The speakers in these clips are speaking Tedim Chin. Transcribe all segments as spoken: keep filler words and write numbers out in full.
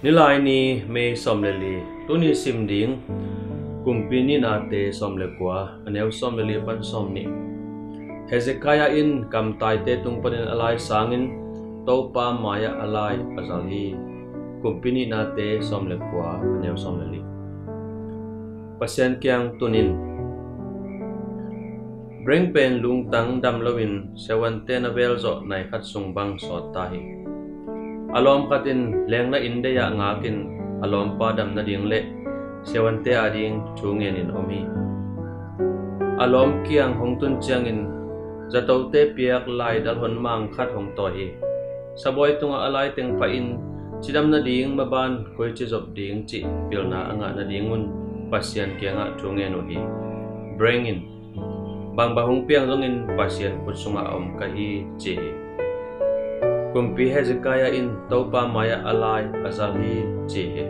Nilaini, May sawm le li. Tuni sim ding Kumpi Nihnate sawm le kua, a neu sawm le li pan sawm nih. Hezekiah in kamtaite tung panin a lai sangin Topa mai-ah a lai a zal hi. Kumpi Nihnate sawm le kua, a neu sawm le li. Pasian kiang tun in. Breng pen lungtang dam loin siavuante na velzawh nai khat sung bang sawt ta hi. A lawm khat in lengna inn deih ah ngakin a lawmpa dam nading le siavuante ading thu ngenin om hi. A lawm kiang hong tun ciangin zatote piak laidal hon mang khat hong tawi hi. Sabuai tungah a lai teng phahin cidam nading maban koici zop ding cih pilna a ngah nadingun Pasian kiangah thu ngen uh hi. Breng in, bangbang hong piang zongin Pasian khut sungah a om ka hi, ci hi. Kumpi Hezekiah in Topa mai-ah a lai a zal hi, ci hi.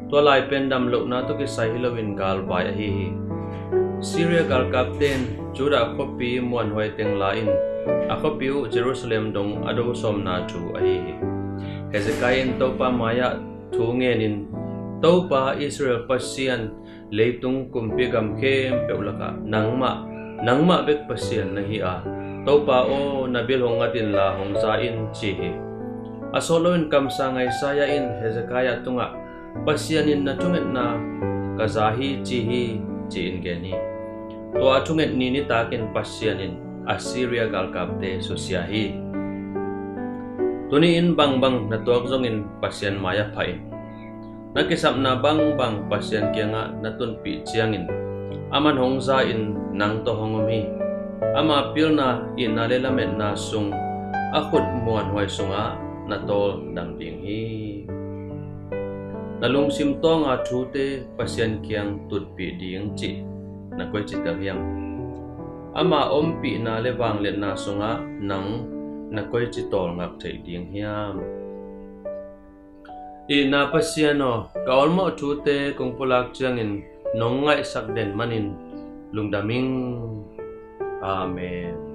Tua lai pen damlohna tawh kisai hi loin galvai ahi hi. Syria galkapte in Judah khuapi muanhuai teng la-in a khuapi uh Jerusalem dong a do sawmna thu ahi hi. Hezekiah in Topa mai-ah thu ngenin, Topa Israel Pasian, leitung kumpi gam khempeuh lakah nangmah, nangmah bek Pasian na hi a, Topa aw, na bil hong ngat inla hong za in, ci hi. A sawt loin kamsang Isaiah in Hezekiah tungah, Pasian in na thungetna ka za hi, ci hi, ci-in gen hi. Tua a thunget ni nitakin Pasian in Assyria galkapte susia hi. Tuni-in bangbang na tuak zongin Pasian mai-ah phah in. Na kisapna bangbang Pasian kiangah na tunpih ciangin, aman hong za-in nang tawh hong om hi. Ama pilna, itna le lametna sung, a khut muanhuai sungah na tawldam ding hi. Na lungsim tawnga thute Pasian kiang tunpih ding cih na koici tel hiam? Ama ompihna le vangliatna sungah nang na koici tawlngak theih ding hiam? Itna Pasian aw, ka awlmawh thute kong pulak ciangin nong ngaihsak den manin lungdam ing. Amen.